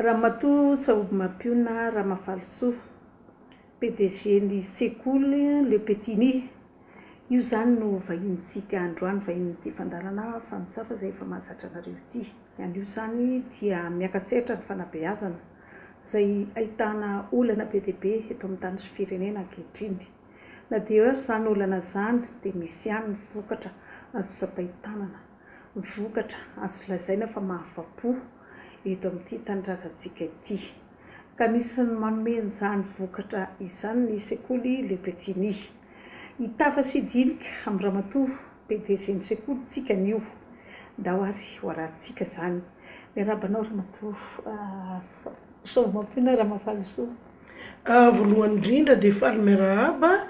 Ramatoa Sahobimampiona Ramafalisoa, PDG-n'ny sekoly Le Petit Nid. Io izany no vahinintsika androany, vahinin'ity fandaharana Fanotsafa izay efa mahazatra anareo ity. Anio izany dia miaka-sehatra ny fanabeazana izay ahitana olana be dia be eto amin'ny tany sy firenena ankehitriny. Na dia eo aza izany olana izany dia misy ihany ny vokatra azo tsapain-tanana, vokatra azo lazaina fa mahafa-po eto amin'ity tanindrazantsika ity. Ka anisan'ny manome an'izany vokatra izany ny sekoly Le Petit Nid. Hitafa sy hidinika amin'i Ramatoa PDG ny sekoly tsika anio. Ndao ary ho arahantsika izany. Miarahaba anao Ramatoa Soavimampiona Ramafalisoa. Voalohany indrindra dia faly miarahaba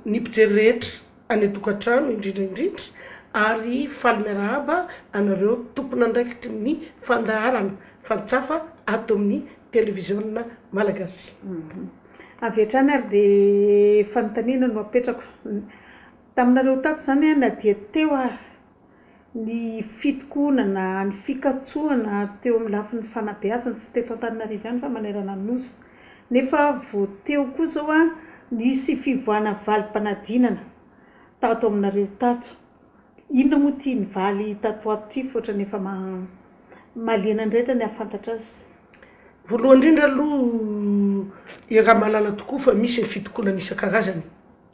ny mpijery rehetra any an-tokantrano indrindra indrindra ary faly miarahaba anareo tompon'andraikitry ny fandaharana Fantsafa ato amin'ny televiziona malagasy. Avy hatrany ary dia fanontaniana no apetrako. Taminareo tato izany na dia teo ary ny fitokonana, ny fikatsoana teo amin'ny lafiny fanabeazana, tsy teto Antananarivo ihany fa manerana ny Nosy. Nefa vao teo koa izao nisy fivoahana valim-panadinana tato aminareo tato. Inona moa ity nivaly tato ho ato ity fa ohatran'ny efa mahaliana ny rehetra ny hahafantatra azy. Voalohany indrindra aloha iaraha-mahalala tokoa fa misy ny fitokonana isan-karazany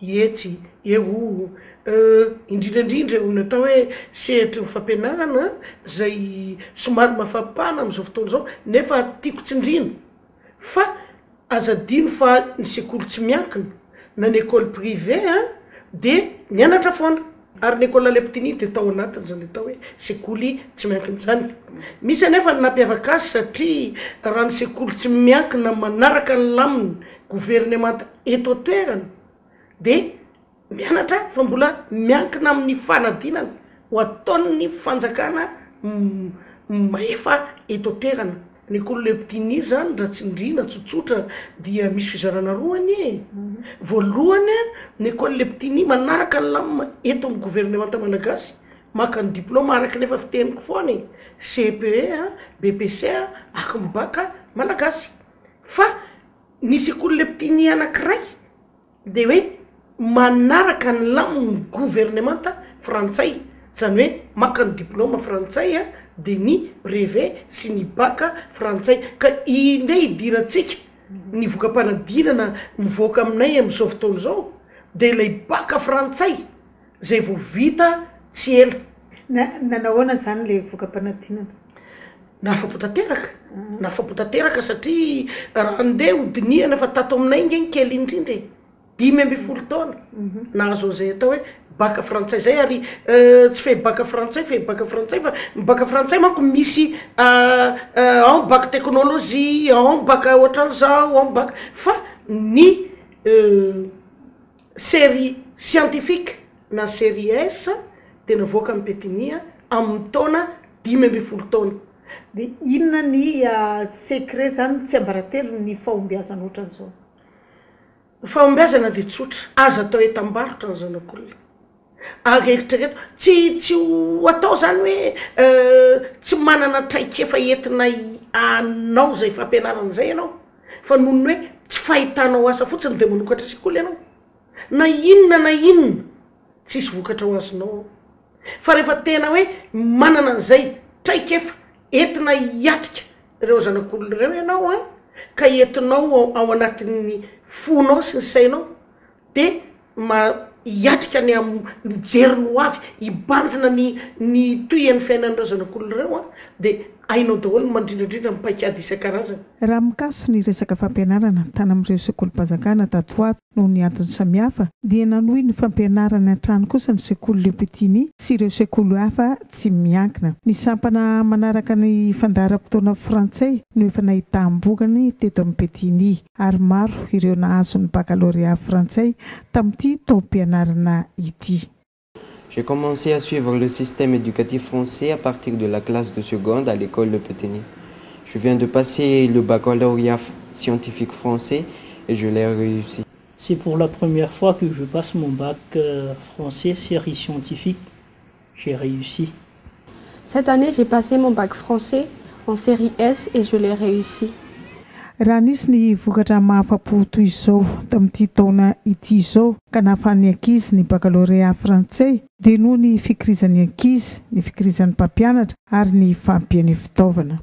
etsy, eroa, indrindra indrindra eo amin'ny atao hoe sehatry ny fampianarana izay somary mafampana amin'izao fotoana izao nefa tiako tsindriana fa Aza adino fa ny sekoly tsy miankina na ny école privée dia nianatra foana ary ny école Leptini dia tao anatin'izany atao hoe sekoly tsy miankina izany. Misy anefa ny nampiavaka azy satria raha ny sekoly tsy miankina manaraka ny lamin'ny governemanta eto an-toerana dia Mianatra fa mbola miankina amin'ny fanadinana ho ataon'ny fanjakana mahefa eto an-toerana. Ny école Le Petit Nid zany raha tsindriana tsotsotra dia misy fizarana roa anie e. Voalohany ny école Le Petit Nid manaraka ny lamina eto amin'ny governemanta malagasy, maka ny diplôme araka ny efa fiteniko foana e, CEPE, BEPC ary ny bac malagasy. Fa ny sekoly Le Petit Nid anankiray dia hoe manaraka ny lamin'ny governemanta frantsay, izany hoe maka ny diplaoma frantsay dia ny brevet sy ny bac frantsay, ka indeha hidirantsika ny voka-panadinana mivoaka aminay amin'izao fotoana izao dia ilay bac frantsay izay vao vita tsy ela. Nanahoana izany ilay voka-panadinana? Nahafa-po tanteraka, nahafa-po tanteraka satria raha andeha ho dinihana fa tato aminay ange ny kely indrindra e, 15 taona nahazo an'izay atao hoe bac frantsay izay ary tsy fe bac frantsay fe bac frantsay fa ny bac frantsay manko misy ao ny bac technologie, ao ny bac ohatran'izao, ao ny bac fa ny Série scientifique na série S dia navoakan'i Pétinia amin'ny taona 15 taona. Dia inona ny secret zany tsiambaratelon'ny fahombiazana ohatran'izao? Ny fahombiazana dia tsotra, aza atao entam-barotra ny zanak'olona. Ary eritrereto, tsy tsy ho atao zany hoe tsy manana traikefa entina hanao izay fampianarana izay ianao. Fa noho ny hoe tsy fahitanao asa fotsiny dia manokatra sekoly ianao. Na inona na inona, tsisy vokatra ho azonao ao. Fa rehefa tena hoe manana an'izay traikefa entina hiatrika ireo zanak'olona ireo ianao an, ka entinao ao anatin'ny fonao sy ny sainao, dia ma hiatrika ny am mijery ny ho avy, hibanjina ny ny tohian'ny fiainan'ireo zanak'olona ireo an, dia hainao daholo ny mandrindrandrindra ny paik'ady isan-karazany. Raha mikasy ny resaka fampianarana tany amin'ireo sekolim-panjakana tato ho ato noho ny antony samihafa dia nanohy ny fampianarany hatrany kosa ny sekoly Le Petit Nid sy ireo sekoly hafa tsy miankina. Ny sampana manaraka ny fandaharam-potoana frantsay no efa nahitam-bokany teto amin'ny Petit Nid. ary maro ireo nahazo ny bakalorea frantsay tamin'ity taom-pianarana ity. J'ai commencé à suivre le système éducatif français à partir de la classe de seconde à l'école Le Petit Nid. Je viens de passer le baccalauréat scientifique français et je l'ai réussi. C'est pour la première fois que je passe mon bac français série scientifique. J'ai réussi. Cette année, j'ai passé mon bac français. en série S et je l'ai réussi. Raha nisy ny vokatra mahafa-po toy izao tamin'ity taona ity izao ka nahafahan'ny ankizy ny bakalorea frantsay dia noho ny fikirizan'ny ankizy, ny fikirizan'ny mpampianatra ary ny fahampian'ny fitaovana.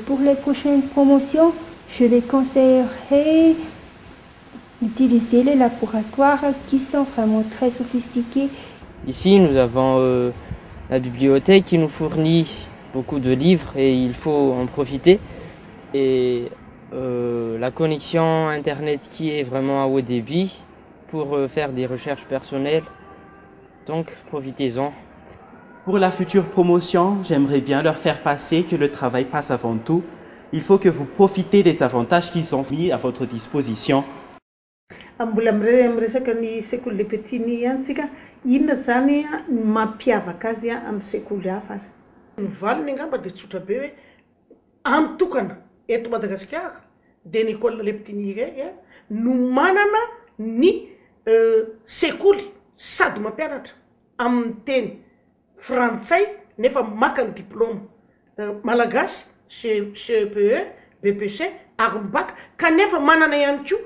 Pour les prochaines promotions, je les conseillerais d'utiliser les laboratoires qui sont vraiment très sophistiqués. Ici, nous avons euh, la bibliothèque qui nous fournit beaucoup de livres et il faut en profiter. Et euh, la connexion Internet qui est vraiment à haut débit pour euh, faire des recherches personnelles. Donc, profitez-en. Pour la future promotion, j'aimerais bien leur faire passer que le travail passe avant tout. Il faut que vous profitez des avantages qui sont mis à votre disposition. Mbola miresaka ny sekoly Le Petit Nid ihany tsika, inona izany ny mampiavaka azy amin'ny sekoly hafa ary? Ny valiny angamba dia tsotra be hoe any tokana eto Madagasikara dia ny école Le Petit Nid irery no manana ny sekoly sady mampianatra amin'ny teny frantsay nefa maka ny diplaoma malagasy, CEPE, BEPC ary ny bac kanefa manana ihany koa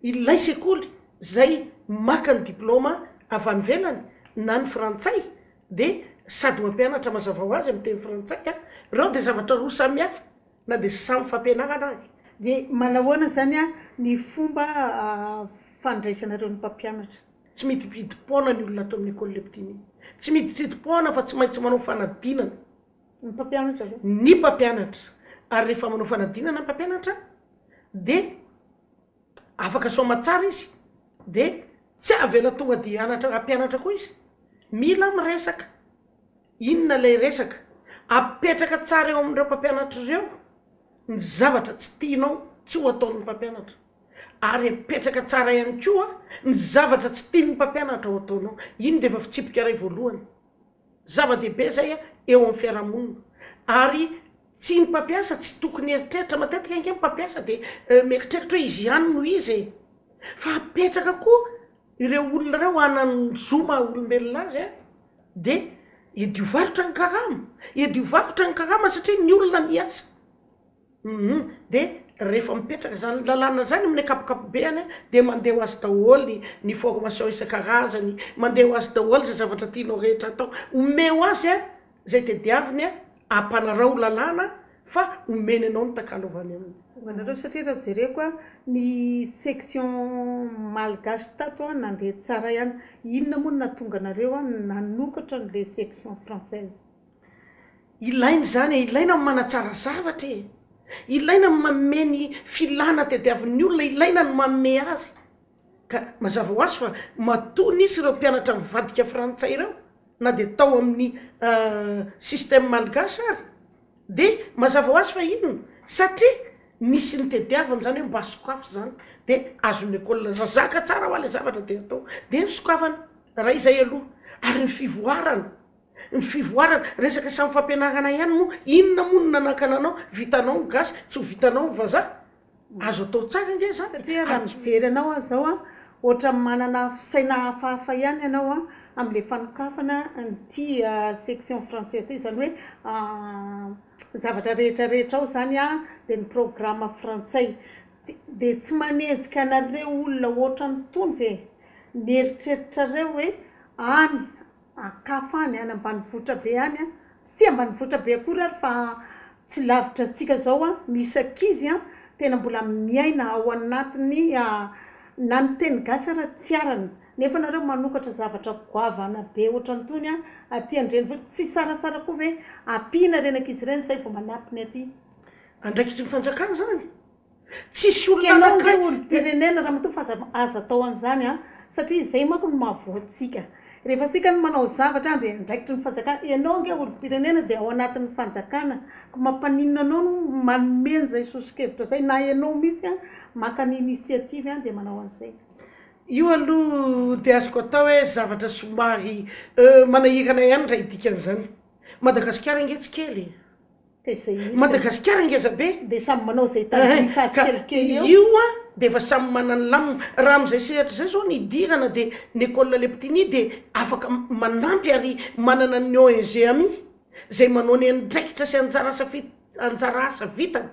ilay sekoly izay maka ny diplaoma avy any ivelany na ny frantsay dia sady mampianatra mazava ho azy amin'ny teny frantsay a, ireo dia zavatra roa samy hafa na dia samy fampianarana ary. Dia manahoana izany ny fomba fandraisanareo ny mpampianatra? Tsy midipidim-poana ny olona ato amin'ny Ecole Le Petit Nid. Tsy midipidim-poana fa tsy maintsy manao fanadinana. Ny mpampianatra ve? Ny mpampianatra. Ary rehefa manao fanadinana ny mpampianatra dia afaka soamatsara izy dia tsy avela tonga dia hianatra hampianatra koa izy. Mila miresaka. Inona ilay resaka? Apetraka tsara eo amin'ireo mpampianatra ireo ny zavatra tsy tianao tsy ho ataon'ny mpampianatra. Ary apetraka tsara ihany koa ny zavatra tsy tian'ny mpampianatra ho ataonao. Iny dia efa fitsipika iray voalohany. Zava-dehibe izay eo amin'ny fiarahamonina. Ary tsy ny mpampiasa tsy tokony hieritreritra, matetika ange ny mpampiasa dia mieritreritra hoe izy ihany no izy e! Fa apetraka koa ireo olona ireo hanana ny zo maha olombelona azy dia hiadio varotra ny karama, hiadio varotra ny karama satria ny olona miasa. Humm de rehefa mipetraka zany lalàna zany amin'ny ankapokapobeany de mandeha ho azy daholo ny formation isan-karazany, mandeha ho azy daholo zay zavatra tianao rehetra atao, omeo azy a zay tediaviny a, ampanarao lalàna fa omeny anao ny takalo avy any aminy. Tonga nareo satria raha jereko a ny section malgache tato a nandeha tsara ihany, inona moa no nahatonga anareo nanokatra an'le section française? Ilaina izany e, ilaina ny manatsara zavatra e, ilaina ny manome ny filana tadiavin'ny olona, ilaina ny manome azy. Ka mazava ho azy fa matoa nisy ireo mpianatra nivadika frantsay ireo na dia tao amin'ny système malgache ary dia mazava ho azy fa inona? Satria nisy nitediaviny izany hoe mba sokafy izany dia azon'ny école zaka tsara hoa ilay zavatra dia atao dia nosokafana, raha izay aloha ary ny fivoarana. Ny fivoarana, resaka samy fampianarana ihany moa, inona moa no nanakana anao, vitanao ny gasy, tsy ho vitanao ny vazaha? Azo atao tsara ange izany e! Satria raha mijery anao aho izao an, ohatran'ny manana fisaina hafahafa ihany ianao an, amin'ilay fanokafana an'ity section française ity, izany hoe ny zavatra rehetra rehetra ao izany an, dia ny programa frantsay. Dia tsy manenjika anareo olona ohatran'itony ve ny eritreritrareo hoe any Ankafa any, any ambanivohitra be any an, tsy ambanivohitra be akory ary fa tsy lavitra antsika izao an, misy ankizy an, tena mbola miaina ao anatin'ny na ny teny gasy ara tsy arany, nefa nareo manokatra zavatra goavana be ohatran'itony an, aty an-drenivohitra, tsy sarasara koa ve ampiana ireny ankizy ireny izay vao manampy ny aty. Andraikitry ny fanjakana izany. Tsisy olona Ianao ange anankiray. olom-pirenena ramatoa fa aza aza atao an'izany an! Satria izay manko no mahavoa antsika. Rehefa tsika no manao zavatra an dia andraikitry ny fanjakana. Ianao ange olom-pirenena dia ao anatin'ny fanjakana. Ko mampaninona anao no manome an'izay soso-kevitra izay na ianao mihitsy an maka ny initiative an dia manao an'izay. Io aloha dia azoko atao hoe zavatra somary manahirana ihany raha hidikan'izany. Madagasikara ange tsy kely e! Ka izay mihitsy. Madagasikara ngeza be. Dia samy manao izay tandrify azy kelikely eo. Io an dia efa samy manana ny lamina. Raha amin'izay sehatra izay izao no idirana dia ny école Leptini dia afaka manampy ary manana ny ONG ami izay manao ny andraikitra sy anjara asa. anjara asa vitany.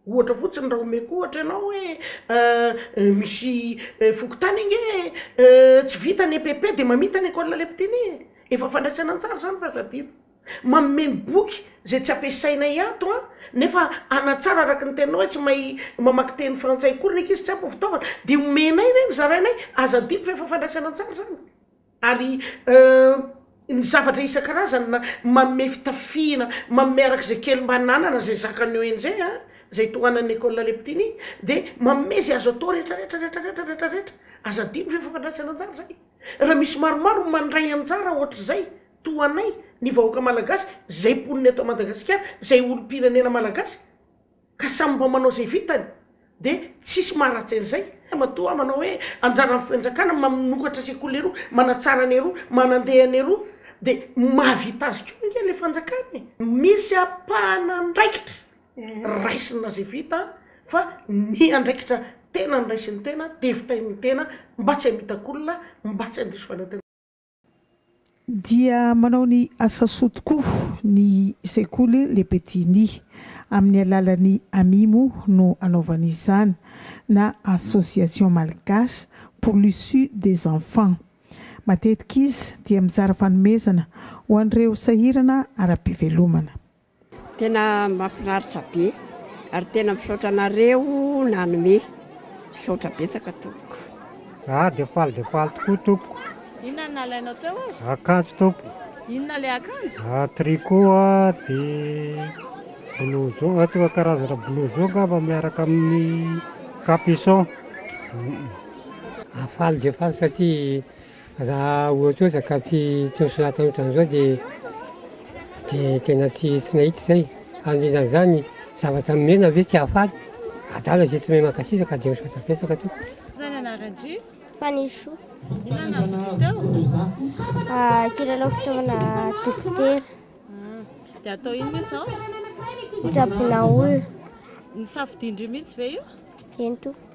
Ohatra fotsiny raha omeko ohatra ianao hoe misy fokontany ange tsy vita ny EPP dia mamita ny école Le Petit Nid e! Efa fandraisana anjara izany fa aza adino. Manome ny boky izay tsy ampiasainay ato an, nefa hanatsara araka ny teninao hoe tsy mahay mamaky teny frantsay akory ny ankizy, tsy ampy ny fitaovana, dia omenay ireny, zarainay, aza adino fa efa fandraisana anjara izany. Ary ny zavatra isan-karazany na manome fitafiana, manome araka izay kely mba ananana izay zakan'ny ONG an, izay tohanan'ny école Le Petit Nid, dia manome izay azo atao rehetra rehetra rehetra rehetra rehetra rehetra. Aza adino fa efa fandraisana anjara izay. Raha misy maromaro mandray anjara ohatr'izay toa anay, ny vahoaka malagasy, izay mponina eto Madagasikara, izay olom-pirenena malagasy, ka samy mba manao izay vitany dia tsisy maharatsy an'izay. Matoa aho manao hoe anjaran'ny fanjakana manokatra sekoly eroa, manatsara ny eroa, manandeha ny eroa dia mahavita azy koa ange ilay fanjakana e. Misy ampahana andraikitra raisina izay vita fa ny andraikitra tena noraisin'ny tena dia vitain'ny tena mba tsy hamitak'olona, mba tsy handiso fanantenana. Dia manao ny asa soa tokoa ny sekoly Le Petit Nid. Amin'ny alalan'ny ami moa no anaovany izany na Association Malgache pour l'issue des enfants. Matetika izy dia mizara fanomezana ho an'ireo sahirana ara-pivelomana. Tena mahafinaritra be ary tena misaotra anareo nanome, misaotra betsaka tompoko. Ah dia faly dia faly tokoa tompoko. Inona no nalainao teo e? Akanjo tompoko. Inona ilay akanjo? Ah tricot ah dia blouson, ah toa karazana blouson angamba miaraka amin'ny capuchon. Ah faly dia faly satria Raha ohatra ohatra ka tsy tsy nosoratana ohatran'izao dia dia tena tsy tsy nahita izay. Ary indrindra an'izany zavatra nomena ve tsy hahafaly? Adala izay tsy mahay mankasitraka dia misaotra betsaka tompoko. Iza ny anaran-dry? Fanirisoa. Inona no azon-dry teo? Kilalao fitaovana dokotera. Dia atao inona izao? Hitsaboana olona. Nisafidian-dry mihitsy ve io? Eny tompoko.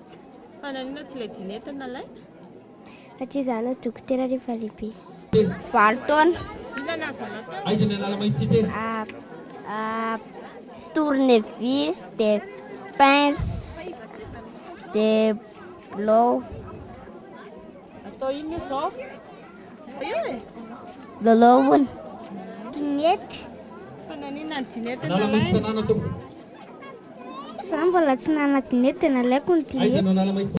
Fa naninona tsy ilay dinette no nalaina? Satria za hanao dokotera rehefa lehibe. 8 taona. Inona no azonao teo? Tournevis de pince de blow. Atao inona io zao? Io e? Lalaovina. Dinette. Fa naninona ny dinette no nalaina? Za mbola tsy nanana dinette dia nalaiko ny dinette.